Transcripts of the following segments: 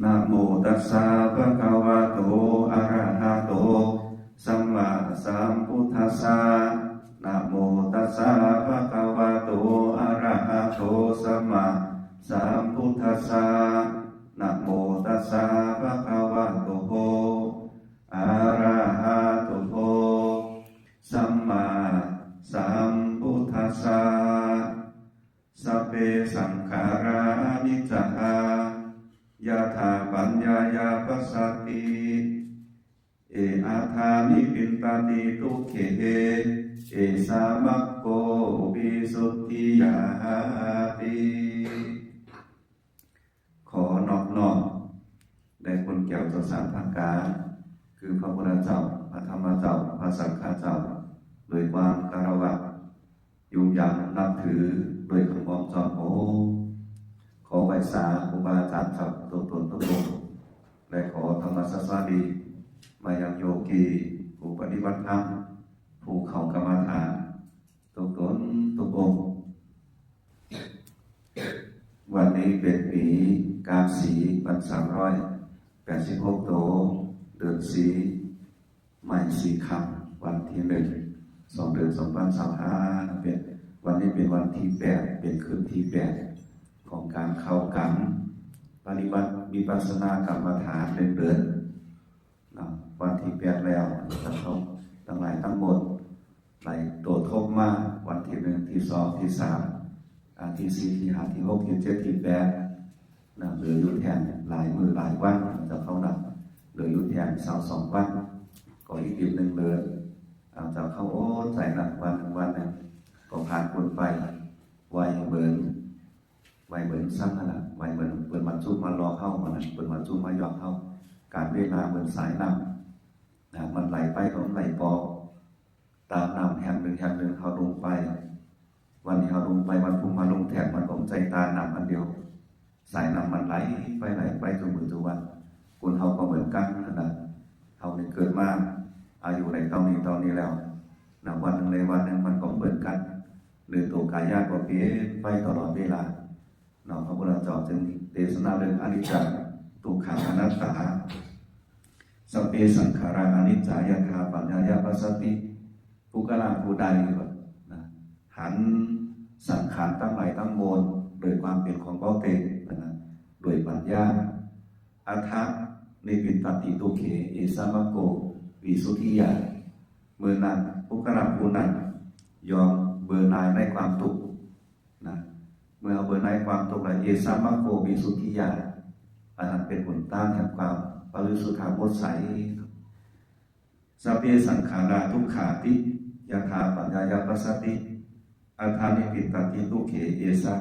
ນະໂມຕັດສະ ພະຄະວະໂຕ ອະຣະຫະໂຕ ສຳມາສຳພຸດທັດສະ ນະໂມຕັດສະ ພະຄະວະໂຕ ອະຣະຫະໂຕ ສຳມາສຳພຸດທັດສະ ນະໂມຕັດສະ ພະຄະວະໂຕ ອະຣະຫະໂຕ ສຳມາສຳພຸດທັດສະ ສັບເພສັງຂາຣາ ອະນິດຈັງ ຍະຖາປັນຍາຍາ ປັດສະຕິ ເອ ອັດຖານິ ນິບບິນຕະຕິ ທຸກເຂ ເອສາ ມັກໂກ ວິສຸດທິຍາ ຫາຕິ. ຂໍນອບນ້ອມແດ່ຄຸນແກ້ວເຈົ້າສາມປະການ ຄືພະພຸດທະເຈົ້າ, ພະທຳມະເຈົ້າ, ພະສັງຄະເຈົ້າ ດ້ວຍຄວາມຄາລະວະ ຍືນຢານນັບຖື ດ້ວຍຄຳບອກຈອມໂອ. ຂໍໄຫວ້ສາຄູບາອາຈານເຈົ້າທຸກຕົນທຸກອົງ ແລະ ຂໍທຳມະສະສະດີມາຍັງໂຍກີ ຜູ້ປະຕິບັດທຳ ຜູ້ເຂົ້າກຳມະຖານ ທຸກຕົນທຸກອົງ. ວັນນີ້ເປັນປີກາບສີ ພັນສາມຮ້ອຍແປດສິບຫົກໂຕ ເດືອນສີ່ ໃໝ່ສີ່ຄ່ຳ ວັນທີໜຶ່ງ ສອງເດືອນສອງພັນຊາວຫ້າ ເປັນ ວັນນີ້ເປັນວັນທີແປດ ເປັນຄືນທີແປດ ຂອງການເຂົ້າກຳປະຕິບັດວິປັດສະນາກຳມະຖານໜຶ່ງເດືອນ. ນະ ວັນທີແປດແລ້ວ ເຈົ້າເຂົ້າທັງຫຼາຍທັງໝົດ ໄດ້ໂຕທົບມາ ວັນທີໜຶ່ງ ທີສອງ ທີສາມ ອາ ທີສີ່ ທີຫ້າ ທີຫົກ ທີເຈັດ ທີແປດ ນະ ເຫຼືອຢູ່ແທ່ງຫຼາຍມື້ຫຼາຍວັນ ເຈົ້າເຂົ້ານະ ເຫຼືອຢູ່ແທ່ງຊາວສອງວັນ ກໍອີກເດືອນໜຶ່ງເດີ ອາ ເຈົ້າເຂົ້າ ໂອ້ ໃຈນະ ວັນໜຶ່ງ ວັນໜຶ່ງ ກໍຜ່ານພົ້ນໄປ ໄວເໝືອນ ໄວເໝືອນສັງຫັ້ນນະ ໄວເໝືອນເພິ່ນມາຈູບມາຫຼອກເຮົາຫັ້ນນະ ເພິ່ນມາຈູບມາຢອກເຮົາ. ການເວລາເໝືອນສາຍນ້ຳນະ ມັນໄຫຼໄປກໍໄຫຼບໍ່ຕາມນ້ຳ ແຫ່ງໜຶ່ງແຫ່ງໜຶ່ງເຮົາລົງໄປ ວັນນີ້ເຮົາລົງໄປ ວັນພຸ້ນມາລົງແທນ ມັນກໍບໍ່ໃຊ່ຕານ້ຳອັນດຽວ ສາຍນ້ຳມັນໄຫຼໄປໄຫຼໄປທຸກມື້ທຸກວັນ. ຄົນເຮົາກໍເໝືອນກັນຫັ້ນນະ ເຮົານີ້ເກີດມາອາຍຸໄດ້ເທົ່ານີ້ເທົ່ານີ້ແລ້ວນະ ວັນໜຶ່ງໃນວັນໜຶ່ງມັນກໍເໝືອນກັນ ຫຼືໂຕກາຍະກໍປ່ຽນໄປຕະຫຼອດເວລາ. ເນາະ ພະພຸດທະເຈົ້າຈຶ່ງເທດສະນາເລື່ອງອະນິດຈັງ ທຸກຂັງ ອະນັດຕາ ສັບເພສັງຂາຣາ ອະນິດຈາ ຍະຖາປັນຍາຍາ ປັດສະຕິ. ບຸກຄະລະຜູ້ໃດນະ ຫັນສັງຂານທັງຫຼາຍທັງມວນໂດຍຄວາມເປັນຂອງບໍ່ເຕັນນະ ໂດຍປັນຍາ ອັດຖານິບບິນຕະຕິ ທຸກເຂ ເອສາ ມັກໂກ ວິສຸດທິຍາ ເມື່ອນັ້ນ ບຸກຄະລະຜູ້ນັ້ນຍ່ອມເບື່ອໜ່າຍໃນຄວາມທຸກ ນະ ເມື່ອເຮົາເບື່ອໜ່າຍຄວາມທຸກແລ້ວ ເອສາ ມັກໂກ ວິສຸດທິຍາ ອັນນັ້ນເປັນຫົນທາງແຫ່ງຄວາມບໍລິສຸດທະໝົດໃສ. ສັບເພສັງຂາຣາ ທຸກຂາຕິ ຍະຖາປັນຍາຍາ ປັດສະຕິ ອັດຖານິບບິນຕະຕິ ທຸກເຂ ເອສາ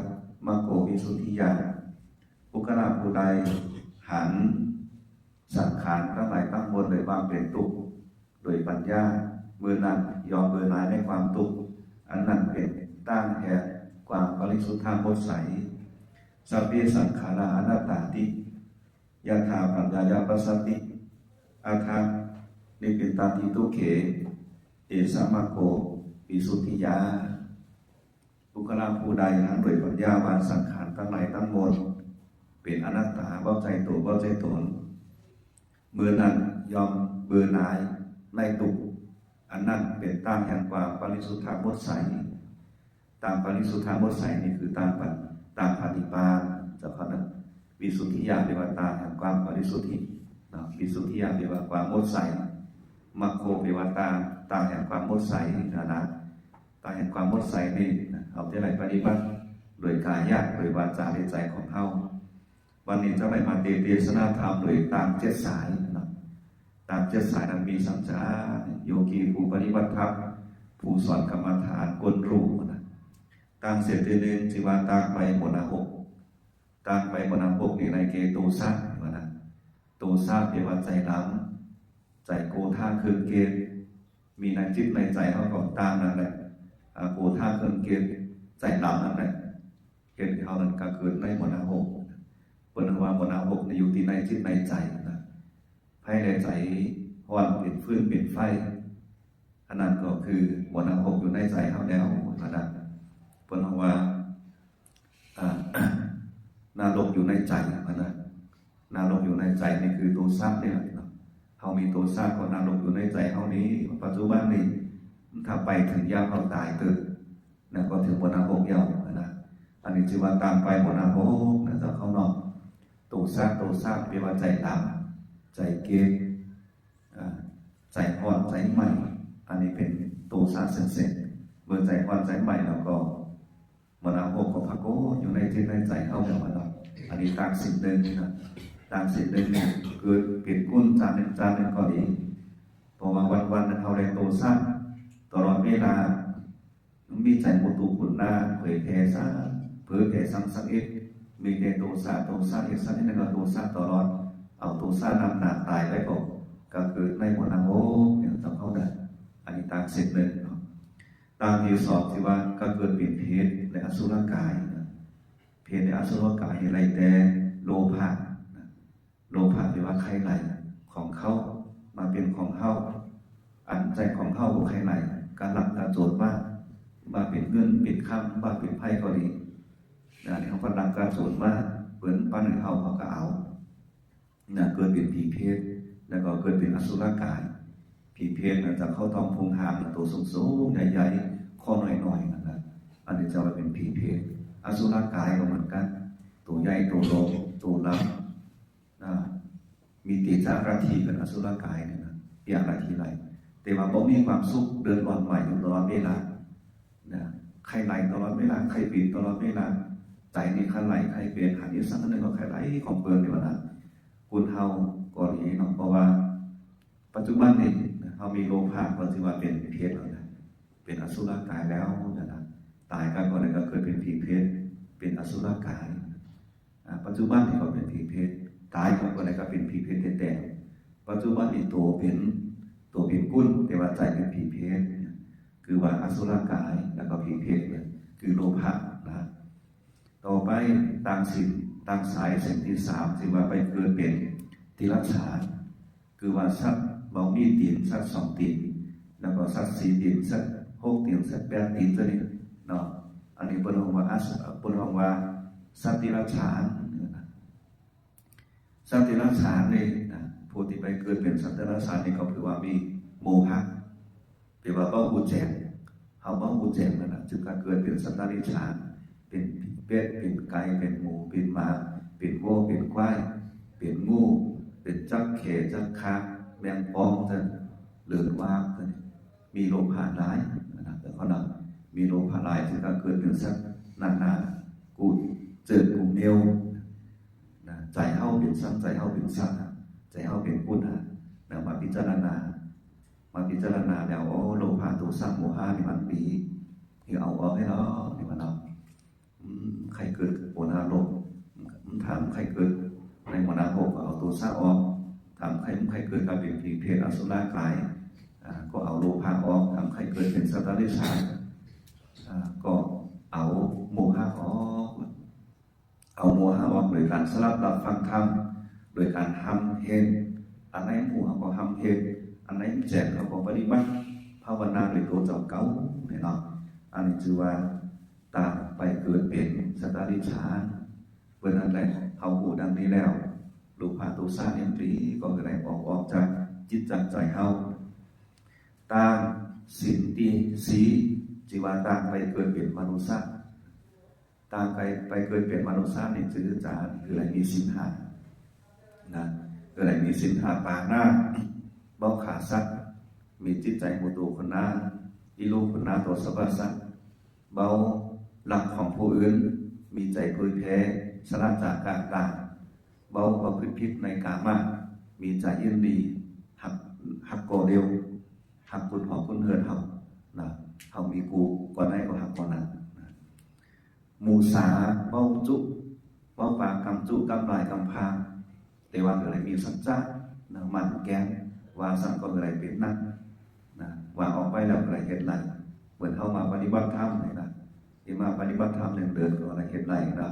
ມັກໂກ ວິສຸດທິຍາ ບຸກຄະລະຜູ້ໃດຫັນສັງຂານທັງຫຼາຍທັງມວນໂດຍຄວາມເປັນທຸກ ໂດຍປັນຍາ ເມື່ອນັ້ນຍ່ອມເບື່ອໜ່າຍໃນຄວາມທຸກ ອັນນັ້ນເປັນທາງແຫ່ງຄວາມບໍລິສຸດທະໝົດໃສ. ສັບເພສັງຂາຣາ ອະນັດຕາຕິ ຍະຖາປັນຍາຍາ ປັດສະຕິ ອັດຖານິບບິນຕະຕິ ທຸກເຂ ເອສາ ມັກໂກ ວິສຸດທິຍາ. ບຸກຄະລະຜູ້ໃດຫັນດ້ວຍປັນຍາວ່າສັງຂານທັງຫຼາຍທັງມວນເປັນອະນັດຕາ ບໍ່ໃຊ່ໂຕ ບໍ່ໃຊ່ຕົນ ເມື່ອນັ້ນຍ່ອມເບື່ອໜ່າຍໃນທຸກ ອັນນັ້ນເປັນທາງແຫ່ງຄວາມບໍລິສຸດທະໝົດໃສ. ທາງບໍລິສຸດທະໝົດໃສນີ້ຄືທາງ ທາງພະນິບພານ ເຈົ້າຂ້ານະ. ວິສຸດທິຍາແປວ່າທາງແຫ່ງຄວາມບໍລິສຸດທິເນາະ ວິສຸດທິຍາແປວ່າຄວາມໝົດໃສ ມັກໂຄແປວ່າທາງ ທາງແຫ່ງຄວາມໝົດໃສນະນະ. ທາງແຫ່ງຄວາມໝົດໃສນີ້ນະ ເຮົາຈະໄດ້ປະຕິບັດໂດຍກາຍະ ໂດຍວາຈາ ໂດຍໃຈຂອງເຮົາ. ວັນນີ້ຈະໄດ້ມາເທດ ເທດສະນາທຳໂດຍທາງເຈັດສາຍເນາະ. ທາງເຈັດສາຍນັ້ນມີສັງສາ ໂຍກີ ຜູ້ປະຕິບັດທຳ ຜູ້ສອນກຳມະຖານ ຄົນຮູ້ນະ. ທາງເສັ້ນທີໜຶ່ງ ຊື່ວ່າທາງໄປຫົວໜ້າຫົກ. ທາງໄປຫົວໜ້າຫົກນີ້ໄດ້ແກ່ໂທສະນະ. ໂທສະແປວ່າໃຈດຳ ໃຈໂກທາເຄິ່ງເກດ ມີໃນຈິດໃນໃຈເຮົາກໍຕາມນັ້ນແຫຼະ ອາ ໂກທາເຄິ່ງເກດ ໃຈດຳນັ້ນແຫຼະ ເຮັດໃຫ້ເຮົານັ້ນກະເກີດໃນຫົວໜ້າຫົກ. ເພິ່ນວ່າຫົວໜ້າຫົກນີ້ຢູ່ທີ່ໃນຈິດໃນໃຈນະ. ໃຜໃດໃຈຮ້ອນເປັນຟືນເປັນໄຟ ອັນນັ້ນກໍຄືຫົວໜ້າຫົກຢູ່ໃນໃຈເຮົາແລ້ວຫັ້ນນະ. ເພິ່ນເວົ້າວ່າ ອາ ນະລົກຢູ່ໃນໃຈຫັ້ນນະ. ນະລົກຢູ່ໃນໃຈນີ້ຄືໂທສະນີ້ແຫຼະເນາະ. ເຮົາມີໂທສະກໍນະລົກຢູ່ໃນໃຈເຮົານີ້ ປັດຈຸບັນນີ້. ຖ້າໄປເຖິງຍາມເຮົາຕາຍເຕີບ ນະກໍເຖິງບໍ່ນະລົກແລ້ວນະ. ອັນນີ້ຖືວ່າຕ່າງໄປບໍ່ນະລົກນະ ເຈົ້າເຂົາເນາະ. ໂທສະ ໂທສະ ແປວ່າໃຈດຳ ໃຈເກັດ ອາ ໃຈຮ້ອນ ໃຈໄໝ້. ອັນນີ້ເປັນໂທສະເສັ້ນໆ. ເມື່ອໃຈຮ້ອນໃຈໄໝ້ແລ້ວກໍ ມະນາໂພກກໍປາກົດຢູ່ໃນຈິດໃນໃຈເຮົາແລ້ວນະ. ອັນນີ້ຕ່າງສິ່ງໜຶ່ງນະ ຕ່າງສິ່ງໜຶ່ງເກີດເປັນກຸນຈານໜຶ່ງຈານໜຶ່ງກໍດີ. ເພາະວ່າວັນໆໜຶ່ງເຮົາໄດ້ໂທສະຕະຫຼອດເວລາ ມີໃຈໂມໂທຂຸນນາ ເຜີຍແຜ່ຊະ ເຜີຍແຜ່ສັງສະເອດ ມີແຕ່ໂທສະ ໂທສະ ເຮັດສັງເອດນັ້ນກໍໂທສະຕະຫຼອດ ເອົາໂທສະນຳໜ້າ ຕາຍໄປກໍ ກໍເກີດໃນມະນາໂພກນີ້ຕ້ອງເຂົ້າໃຈ. ອັນນີ້ຕ່າງເສັ້ນໜຶ່ງເນາະ. ຕ່າງທີ່ສອງທີ່ວ່າກໍເກີດເປັນເຜດ ແລະ ອະສຸລະກາຍນະ. ເຜດ ແລະ ອະສຸລະກາຍນີ້ໄລ່ແຕ່ໂລພະນະ. ໂລພະແປວ່າໃຄ່ໄລ່ຂອງເຂົາມາເປັນຂອງເຮົາ ອັນໃຈຂອງເຮົາບໍ່ໃຄ່ໄລ່ ກະລັກກະໂຈນມາ ມາເປັນເງິນເປັນຄຳ ມາເປັນໄພກໍດີນະ. ເຮົາກໍລັກກະໂຈນມາ ເພິ່ນປັນໃຫ້ເຮົາ ເຮົາກໍເອົານະ. ເກີດເປັນຜີເຜດ ແລ້ວກໍເກີດເປັນອະສຸລະກາຍ. ຜີເຜດນັ້ນຈະເຂົ້າທ້ອງໂພງຮ່າງ ໂຕສູງໆໃຫຍ່ໆ ຄໍນ້ອຍໆນັ້ນນະ. ອັນນີ້ຈະວ່າເປັນຜີເຜດ. ອະສຸລະກາຍກໍເໝືອນກັນ ໂຕໃຫຍ່ ໂຕຫຼໍ່ ໂຕລຳ ນະ ມີເຕຈາອາລາທິ ເປັນອະສຸລະກາຍນີ້ນະ ເປັນອາລາທິໄລ່ ແຕ່ວ່າບໍ່ມີຄວາມສຸກ ເດືອດຮ້ອນໄໝ້ຢູ່ຕະຫຼອດເວລານະ. ໄຂ້ໄລ່ຕະຫຼອດເວລາ ໄຂ້ເປັນຕະຫຼອດເວລາ ໃຈນີ້ໄຂ້ໄລ່ໄຂ້ເປັນ ຫາກອີ່ຫຍັງໜຶ່ງກໍໄຂ້ໄລ່ຂອງເພິ່ນນີ້ວ່ານະ. ຄົນເຮົາກໍດີເນາະ ເພາະວ່າປັດຈຸບັນນີ້ນະ ເຮົາມີໂລພະ ກໍຖືວ່າເປັນເຜດແລ້ວນະ ເປັນອະສຸລະກາຍແລ້ວນະ. ຕາຍໄປກໍໄດ້ ກໍເກີດເປັນຜີເຜດ ເປັນອະສຸລະກາຍ. ອາ ປັດຈຸບັນນີ້ກໍເປັນຜີເຜດ ຕາຍໄປກໍໄດ້ກໍເປັນຜີເຜດແຕ່ໆ. ປັດຈຸບັນນີ້ໂຕເປັນ ໂຕເປັນກຸນ ແຕ່ວ່າໃຈເປັນຜີເຜດ ຄືວ່າອະສຸລະກາຍ ແລ້ວກໍຜີເຜດ ຄືໂລພະນະ. ຕໍ່ໄປຕ່າງເສັ້ນ ຕ່າງສາຍເສັ້ນທີສາມ ທີ່ວ່າໄປເກີດເປັນຕິລັດສານ ຄືວ່າສັດເວົ້າມີຕີນ ສັດສອງຕີນ ແລ້ວກໍສັດສີ່ຕີນ ສັດຫົກຕີນ ສັດແປດຕີນ ຕົວນີ້ເນາະ. ອັນນີ້ເພິ່ນຮ້ອງວ່າ ອະ ເພິ່ນຮ້ອງວ່າສັດຕິລັດສານ. ສັດຕິລັດສານນີ້ນະ ຜູ້ທີ່ໄປເກີດເປັນສັດຕິລັດສານນີ້ ກໍຄືວ່າມີໂມຫະ ແປວ່າບໍ່ຮູ້ແຈ້ງ ເຮົາບໍ່ຮູ້ແຈ້ງນັ້ນນະ ຈຶ່ງກະເກີດເປັນສັດຕະລິດສານ ເປັນເປັດ ເປັນໄກ່ ເປັນໝູ ເປັນໝາ ເປັນໂວ ເປັນຄວາຍ ເປັນງູ ເປັນຈັກແຂ້ ຈັກຄາ ແມງປ່ອງ ເລີນວາກ ມີໂລພະຫຼາຍນະ ເຂົານະ ມີໂລພະຫຼາຍ ຈຶ່ງກະເກີດເປັນສັດນານາ ກູເຈີດກູເມວນະ. ໃຈເຮົາເປັນສັດ ໃຈເຮົາເປັນສັດ ໃຈເຮົາເປັນກຸນນະ ມາພິຈາລະນາ ມາພິຈາລະນາແລ້ວ ໂອ້ ໂລພະ ໂທສະ ໂມຫະນີ້ມັນມີ ຄືເອົາອອກໃຫ້ເນາະ ນີ້ວ່າເນາະ. ອືມ ໃຄ່ເກີດໂອນາລົກ ຖ້າມັນໃຄ່ເກີດໃນມະນາໂພກ ກໍເອົາໂທສະອອກ ຖ້າມັນໃຄ່ ມັນໃຄ່ເກີດກາຍເປັນຜີເຜດ ອະສຸລະກາຍ ອາ ກໍເອົາໂລພະອອກ ຖ້າມັນໃຄ່ເກີດເປັນສັດຕະລິດສານ ອາ ກໍເອົາໂມຫະອອກ. ເອົາໂມຫະອອກໂດຍການສະຫຼັບຮັບຟັງທຳ ໂດຍການຮຳເຮັດ ອັນໃດຮູ້ເຮົາກໍຮຳເຮັດ ອັນໃດແຈ້ງເຮົາກໍປະຕິບັດ ພາວະນາໂດຍໂຕເຈົ້າເກົ່າແມ່ນເນາະ. ອັນນີ້ຖືວ່າຕາງໄປເກີດເປັນສັດຕະລິດສານ. ເພາະນັ້ນແຫຼະ ເຮົາຮູ້ດັ່ງນີ້ແລ້ວ ໂລພະໂທສະນິນທິກໍໄດ້ອອກ ອອກຈາກຈິດຈາກໃຈເຮົາ. ຕ່າງສິນທີ່ສີ່ ທີ່ວ່າຕ່າງໄປເກີດເປັນມະນຸດສະ ຕ່າງໄປ ໄປເກີດເປັນມະນຸດສະນີ້ ຄືຈະ ຄືໄດ້ມີສິນຫ້ານະ ຄືໄດ້ມີສິນຫ້າປານາ ເບົາຂ້າສັດ ມີຈິດໃຈມຸຕຸຄຸນນາ ອິໂລຄຸນນາຕໍ່ສັບພະສັດ ເບົາລັກຂອງຜູ້ອື່ນ ມີໃຈເຜີຍແຜ່ ສະຫຼະຈາກການການ ເບົາປະພຶດຜິດໃນກາມະ ມີໃຈຍິນດີ ຮັກ ຮັກກໍເລັວ ຮັກຄົນຫອກຄົນເຮືອນເຮົານະ ເຮົາມີຄູ່ກໍໄດ້ກໍຮັກກໍນັ້ນນະ. ມຸສາ ເວົ້າຈຸ ເວົ້າປາກກຳຈຸກຳຫຼາຍກຳພາງ ແຕ່ວ່າກໍໄດ້ມີສັດຈະນະ ໝັ້ນແກ່ນ ວ່າຊັ້ນກໍໄດ້ເປັນນັກນະ ວ່າອອກໄປແລ້ວກໍໄດ້ເຮັດໄດ້. ເໝືອນເຮົາມາປະຕິບັດທຳນີ້ນະ ທີ່ມາປະຕິບັດທຳໜຶ່ງເດືອນກໍໄດ້ເຮັດໄດ້ນະ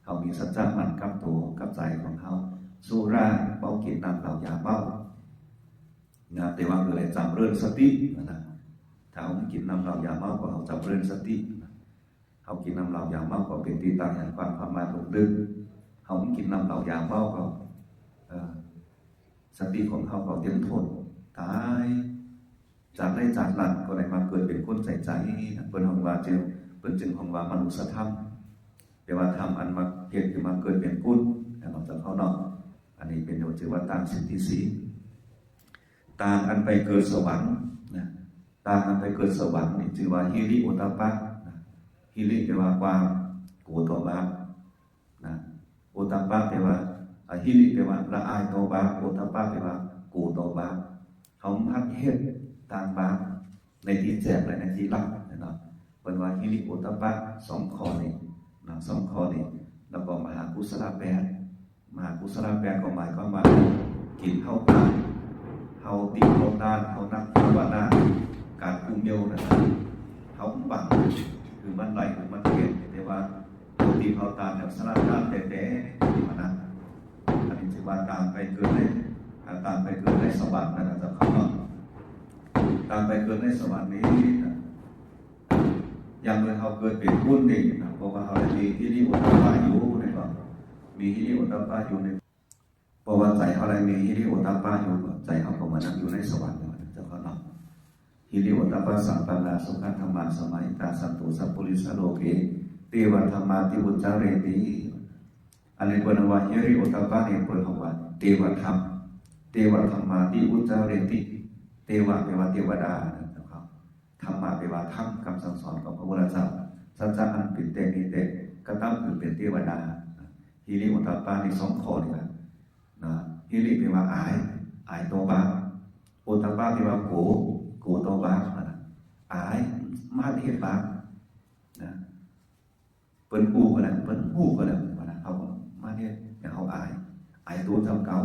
ເຮົາມີສັດຈະໝັ້ນກັບໂຕກັບໃຈຂອງເຮົາ. ສຸລາ ເວົ້າກິນນ້ຳເຫຼົ້າຢາເມົານະ ແຕ່ວ່າກໍໄດ້ຈຳເລີນສະຕິນະ ຖ້າເຮົາກິນນ້ຳເຫຼົ້າຢາເມົາກໍເຮົາຈຳເລີນສະຕິນະ. ເຮົາກິນນ້ຳເຫຼົ້າຢາເມົາກໍເປັນທີ່ຕັ້ງແຫ່ງຄວາມປະໝາດຫຼົງລຶກ ເຮົາກິນນ້ຳເຫຼົ້າຢາເມົາກໍ ສະຕິຂອງເຮົາກໍເຕັມຖ້ວນ ຕາຍຈາກໃດຈາກນັ້ນກໍໄດ້ມາເກີດເປັນຄົນໃຈໆ ເພິ່ນຮ້ອງວ່າ ເຈົ້າ ເພິ່ນຈຶ່ງຮ້ອງວ່າມະນຸດສະທຳ ແປວ່າທຳອັນມາເຮັດໃຫ້ມາເກີດເປັນກຸນ ເນາະ ເຈົ້າເຮົາເນາະ. ອັນນີ້ເປັນ ເອີ້ນວ່າຕາງສິດທິສີນ ຕາງອັນໄປເກີດສະຫວັນນະ ຕາງອັນໄປເກີດສະຫວັນນີ້ຊື່ວ່າຫິລິໂອດຕະປະນະ. ຫິລິແປວ່າກວ້າງ ໂກຕໍ່ບາບນະ ໂອດຕະປະແປວ່າ ອາ ຫິລິແປວ່າລະອາຍຕໍ່ບາບ ໂອດຕະປະແປວ່າໂກຕໍ່ບາບ. ເຮົາມັກເຮັດຕາງບາບໃນທີ່ແຈ້ງ ແລະ ໃນທີ່ລັບເນາະ. ເພິ່ນວ່າຫິລິໂອດຕະປະສອງຂໍ້ນີ້ນະ ສອງຂໍ້ນີ້ ແລ້ວກໍມະຫາກຸສະລະແປດ ມະຫາກຸສະລະແປດກໍໝາຍຄວາມວ່າ ກິນເຮົາທານ ເຮົາຕິເຮົາຕານ ເຮົານັກພາວະນາ ການກຸມໂຍນະ ເຮົາຫວັງຄືມັນໄດ້ຄືມັນເປັນ ແຕ່ວ່າເຮົາຕິເຮົາຕານແບບສະລະທານແທ້ໆ ທີ່ວ່ານັ້ນ. ອັນນີ້ຖືວ່າຕາງໄປເກີດໃນ ອາ ຕາງໄປເກີດໃນສະຫວັນນະ ເຈົ້າເນາະ. ຕາງໄປເກີດໃນສະຫວັນນີ້ນະ ຢ່າງເມື່ອເຮົາເກີດເປັນຄົນນີ້ນະ ເພາະວ່າເຮົາໄດ້ມີຫິລິໂອດຕະປະຢູ່ ແມ່ນບໍ່? ມີຫິລິໂອດຕະປະຢູ່ໃນ ເພາະວ່າໃຈເຮົາໄດ້ມີຫິລິໂອດຕະປະຢູ່ ໃຈເຮົາກໍມານັ່ງຢູ່ໃນສະຫວັນ ເຈົ້າເນາະ. ຫິລິໂອດຕະປະສຳປັນນາ ສຸຂະທຳມາສະມາຫິຕາ ສັນໂຕສັບປຸລິສາໂລເກ ເຕວະທຳມາຕິອຸດຈາເຣຕິ. ອັນນີ້ເພິ່ນເອີ້ນວ່າຫິລິໂອດຕະປະນີ້ ເພິ່ນເອີ້ນວ່າເຕວະທຳ ເຕວະທຳມາຕິອຸດຈາເຣຕິ. ເຕວະແປວ່າເທວະດານະ ທຳມະແປວ່າທຳ ຄຳສັ່ງສອນຂອງພະພຸດທະເຈົ້າ ສັດຈະອັນເປັນແຕ່ມີແຕ່ ກະຕຳຄືເປັນເທວະດາ. ຫິລິໂອດຕະປະນີ້ສອງຂໍ້ນີ້ລະນະ. ຫິລິແປວ່າອາຍ ອາຍຕໍ່ບາບ ໂອດຕະປະແປວ່າໂກ ໂກຕໍ່ບາບນະ ອາຍ ມັກເຮັດບາບນະ. ເພິ່ນຮູ້ກໍແລ້ວ ເພິ່ນຮູ້ກໍແລ້ວວ່ານະ ເຮົາກໍມາເຮັດໃຫ້ເຮົາອາຍ ອາຍໂຕຈຳເກົ່າ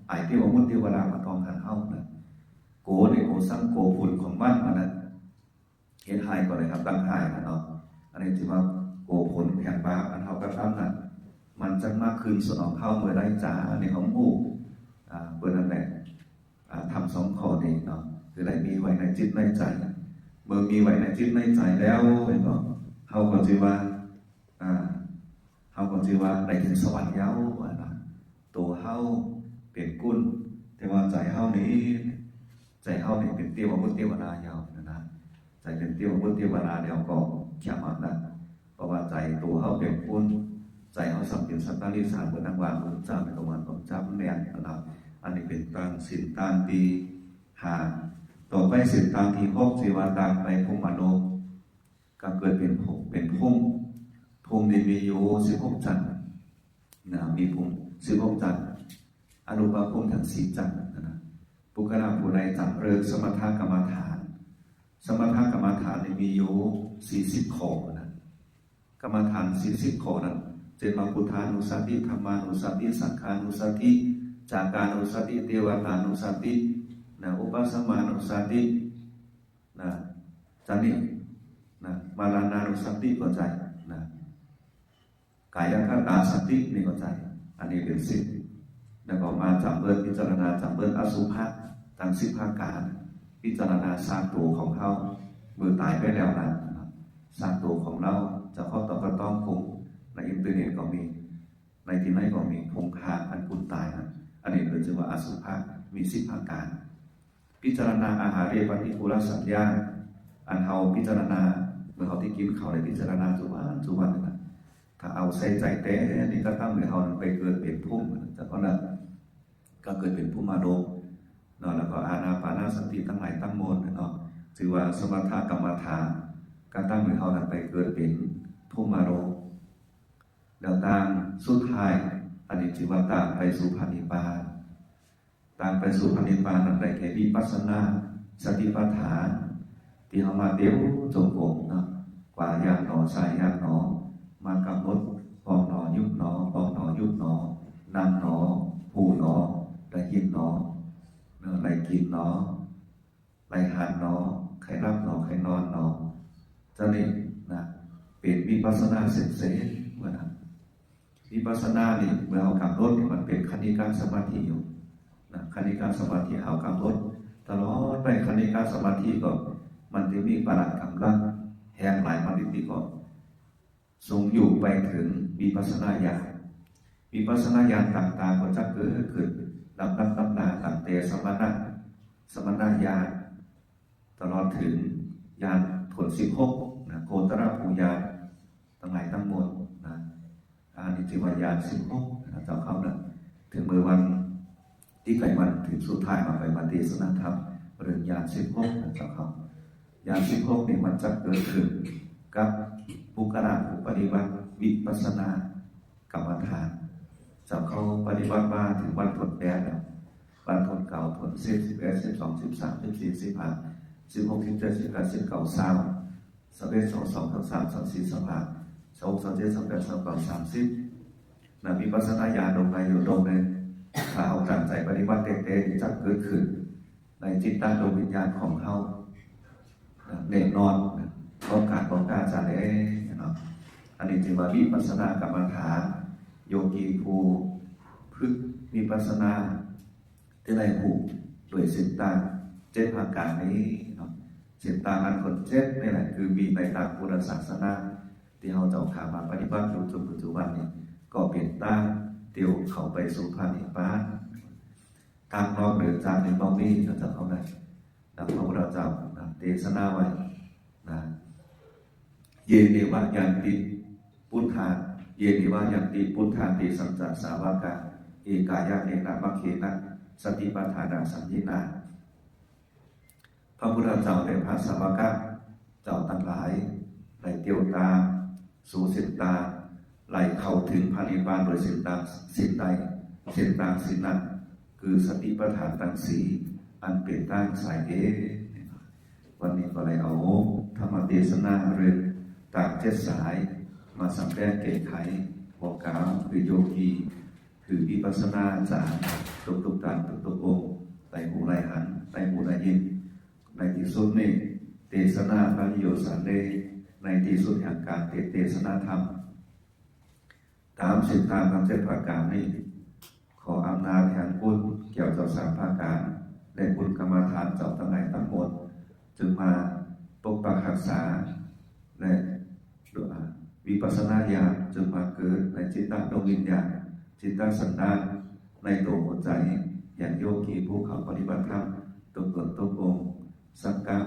ອາຍເທວະບຸດເທວະດາມາຕ້ອງຫາເຮົານະ. ໂກນີ້ໂກສັງໂກຜົນຂອງມັນວ່ານະ ເຮັດຮ້າຍກໍໄດ້ຮັບດ້ານຮ້າຍນະເນາະ. ອັນນີ້ຖືວ່າໂກຜົນແຫ່ງບາບອັນເຮົາກະທຳນັ້ນ ມັນຈັ່ງມາຄືນສະໜອງເຮົາເມື່ອໃດຈ້າ ອັນນີ້ເຮົາຮູ້. ອາ ເພິ່ນນັ້ນແຫຼະ ອາ ທຳສອງຂໍ້ນີ້ເນາະ ຄືໄດ້ມີໄວ້ໃນຈິດໃນໃຈ. ເມື່ອມີໄວ້ໃນຈິດໃນໃຈແລ້ວ ເຫັນບໍ່ ເຮົາກໍຖືວ່າ ອາ ເຮົາກໍຖືວ່າໄດ້ເຖິງສະຫວັນແລ້ວນະ. ໂຕເຮົາເປັນກຸນ ແຕ່ວ່າໃຈເຮົານີ້ ໃຈເຮົານີ້ເປັນເທວະບຸດເທວະດາແລ້ວນະ ໃຈເປັນເທວະບຸດເທວະດາແລ້ວກໍຂຽມອັນນັ້ນ ເພາະວ່າໃຈໂຕເຮົາເປັນຄຸນ ໃຈເຮົາສຳເປັນສັດຕະລິສານ ເພິ່ນນັກວ່າ ພະພຸດທະເຈົ້າແມ່ນກໍວ່າຕ້ອງຈັບແມ່ນນະ. ອັນນີ້ເປັນຕາງສິນຕາງທີຫ້າ. ຕໍ່ໄປສິນຕາງທີຫົກ ຊື່ວ່າຕາງໄປພົມມະໂລກ ກໍເກີດເປັນພົມ ເປັນພົມ ພົມນີ້ມີຢູ່ສິບຫົກຊັ້ນນະ ມີພົມສິບຫົກຊັ້ນ ອະຮູບປະພົມທັງສີ່ຊັ້ນນະ. ບຸກຄະລະຜູ້ໃດຈຳເລີນສະມະຖະກຳມະຖານ ສະມະຖະກຳມະຖານນີ້ມີຢູ່ສີ່ສິບຂໍ້ນະ ກຳມະຖານສີ່ສິບຂໍ້ນັ້ນ ເຊັ່ນວ່າ ພຸດທານຸສະຕິ ທຳມານຸສະຕິ ສັງຂານຸສະຕິ ຈາການຸສະຕິ ເທວະຕານຸສະຕິນະ ອຸປະສະມານຸສະຕິນະ ຈາກນີ້ນະ ມະລະນານຸສະຕິກໍໃຈນະ ກາຍະຄະຕາສະຕິນີ້ກໍໃຈ ອັນນີ້ເປັນສິບ ແລ້ວກໍມາຈຳເບິ່ງ ພິຈາລະນາຈຳເບິ່ງອະສຸພະທັງສິບປະການ ພິຈາລະນາຊາກໂຕຂອງເຮົາເມື່ອຕາຍໄປແລ້ວນັ້ນ ຊາກໂຕຂອງເຮົາຈະເຂົ້າຕໍ່ກະຕ້ອງຄົງ ໃນອິນເຕີເນັດກໍມີ ໃນທີ່ໃນກໍມີ ຄົງຄາກອັນຄົນຕາຍນັ້ນ ອັນນີ້ເພິ່ນຊື່ວ່າອະສຸພະ ມີສິບປະການ. ພິຈາລະນາອາຫາເຣປະຕິກູລະສັນຍາ ອັນເຮົາພິຈາລະນາ ເມື່ອເຮົາໄດ້ກິນເຂົ້າ ໄດ້ພິຈາລະນາທຸກວັນທຸກວັນນັ້ນນະ ຖ້າເອົາໃສ່ໃຈແຕ່ນີ້ ກະທຳໃຫ້ເຮົານັ້ນໄປເກີດເປັນພົມ ເຈົ້າເນາະ ກໍເກີດເປັນພົມມະໂລກເນາະ. ແລ້ວກໍອານາປານະສະຕິທັງຫຼາຍທັງມວນເນາະ ຖືວ່າສະມະຖະກຳມະຖານ ກະທຳໃຫ້ເຮົານັ້ນໄປເກີດເປັນພົມມະໂລກ. ແລ້ວທາງສຸດທ້າຍ ອັນນີ້ຖືວ່າທາງໄປສູ່ພະນິບພານ. ທາງໄປສູ່ພະນິບພານນັ້ນໄດ້ແກ່ວິປັດສະນາສະຕິປັດຖານ ທີ່ເຮົາມາເຕັມຈົງກົມເນາະ ຂວາຢ່າງໜໍ ຊ້າຍຢ່າງໜໍ ມາກຳນົດ ພອງໜໍ ຍຸບໜໍ ພອງໜໍ ຍຸບໜໍ ນັ່ງໜໍ ຮູ້ໜໍ ໄດ້ຍິນໜໍ ເນາະ ໄດ້ກິນໜໍ ໄລ່ຫັນໜໍ ໃຄ່ຫຼັບໜໍ ໃຄ່ນອນໜໍ ຈັ່ງນີ້ນະ ເປັນວິປັດສະນາເສັງເສນວ່ານະ. ວິປັດສະນານີ້ ເມື່ອເຮົາກຳນົດນີ້ ມັນເປັນຄະນິກະສະມາທິຢູ່ນະ ຄະນິກະສະມາທິ ເຮົາກຳນົດຕະຫຼອດໄປ ຄະນິກະສະມາທິກໍມັນຈະມີພະລັງກຳລັງແຮງຫຼາຍ ມັນຈຶ່ງກໍ ຊົງຢູ່ໄປເຖິງວິປັດສະນາຍານ ວິປັດສະນາຍານຕ່າງໆກໍຈະເກີດຂຶ້ນ ຕຳລັບຕຳລາ ຕັ້ງແຕ່ສະມະນະ ສະມະນະຍານ ຕະຫຼອດເຖິງຍານຜົນສິບຫົກນະ ໂກຕະລະພູຍານ ທັງຫຼາຍທັງມວນນະ ອັນນີ້ຖືວ່າຍານສິບຫົກນະເຈົ້າເຮົານະ ເຖິງມື້ວັນທີ່ໃກ້ວັນເຖິງສຸດທ້າຍ ເຮົາໄປມາເທດສະນາທຳເລື່ອງຍານສິບຫົກນະເຈົ້າເຮົາ. ຍານສິບຫົກນີ້ມັນຈະເກີດຂຶ້ນກັບບຸກຄະລາຜູ້ປະຕິບັດວິປັດສະນາກຳມະຖານ ເຈົ້າເຮົາປະຕິບັດມາເຖິງວັນທີແປດແລ້ວ ວັນທີເກົ້າ ທີສິບ ສິບເອັດ ສິບສອງ ສິບສາມ ສິບສີ່ ສິບຫ້າ ສິບຫົກ ສິບເຈັດ ສິບແປດ ສິບເກົ້າ ຊາວ ຊາວເອັດ ຊາວສອງ ຊາວສາມ ຊາວສີ່ ຊາວຫ້າ ຊາວຫົກ ຊາວເຈັດ ຊາວແປດ ຊາວເກົ້າ ສາມສິບນະ ວິປັດສະນາຍານດົງໃດຢູ່ດົງໜຶ່ງ ຖ້າເຮົາຕັ້ງໃຈປະຕິບັດແທ້ໆ ຈະເກີດຂຶ້ນໃນຈິດຕະດວງວິນຍານຂອງເຮົານະ ແນ່ນອນນະ ບໍ່ການບໍ່ກ້າຈະແລເນາະ. ອັນນີ້ຖືວ່າວິປັດສະນາກຳມະຖານ ໂຍກີຜູ້ຝຶກວິປັດສະນາ ຈະໄດ້ຮູ້ດ້ວຍເສັ້ນທາງເຈັດປະການນີ້ເນາະ. ເສັ້ນທາງອັນຄົນເຈັດນີ້ແຫຼະ ຄືມີໃນຕາມພຸດທະສາສະໜາ ທີ່ເຮົາເຈົ້າຂ້າມາປະຕິບັດຢູ່ຈົນປັດຈຸບັນນີ້ ກໍເປັນທາງດຽວເຂົ້າໄປສູ່ພະນິບພານ. ທາງນອກເໜືອຈາກນີ້ບໍ່ມີນະເຈົ້າເຮົານະ. ດັ່ງພະພຸດທະເຈົ້ານະ ເທດສະໜາໄວ້ນະ ເຍເນວະຍັນຕິ ພຸດທາ ເຍເນວະຍັນຕິ ພຸດທາ ເຕສັງ ຈະ ສາວະກາ ເອກາຍະເນນະ ມັກເຂນະ ສະຕິປະທານະສັນທິນາ. ພະພຸດທະເຈົ້າ ແລະ ພະສາວະກະເຈົ້າທັງຫຼາຍ ໄດ້ຕຽວຕາມສູ່ເສັ້ນທາງ ໄຫຼເຂົ້າເຖິງພະນິບພານໂດຍເສັ້ນທາງ ເສັ້ນໃດ ເສັ້ນທາງເສັ້ນນັ້ນ ຄືສະຕິປະທານທັງສີ່ ອັນເປັນທາງສາຍເອກ. ວັນນີ້ກໍໄດ້ເອົາທຳມະເທດສະນາເລື່ອງທາງເຈັດສາຍ ມາສຳແດງແກ້ໄຂ ບອກກ່າວ ຄືໂຍກີ ຄືວິປັດສະນາຈານທຸກໆທ່ານ ທຸກໆອົງ ໄດ້ຮູ້ໄດ້ຫັນ ໄດ້ຮູ້ໄດ້ຍິນ. ໃນທີ່ສຸດນີ້ ເຕສະນາປະລິໂຍສາເນ ໃນທີ່ສຸດແຫ່ງການເທດເທດສະນາທຳ ຕາມເສັ້ນທາງທັງເຈັດປະການນີ້ ຂໍອຳນາດແຫ່ງຄຸນແກ້ວເຈົ້າສາມປະການ ແລະ ຄຸນກຳມະຖານເຈົ້າທັງຫຼາຍທັງມວນ ຈົ່ງມາປົກປັກຮັກສາ ແລະ ວິປັດສະນາຍານຈົ່ງມາເກີດໃນຈິດຕະດວງວິນຍານ, ຈິດຕະສັນດານ, ໃນໂຕຫົວໃຈ ແຫ່ງໂຍຄີຜູ້ເຂົ້າປະຕິບັດທຳທຸກຕົນທຸກອົງ. ສັກກະ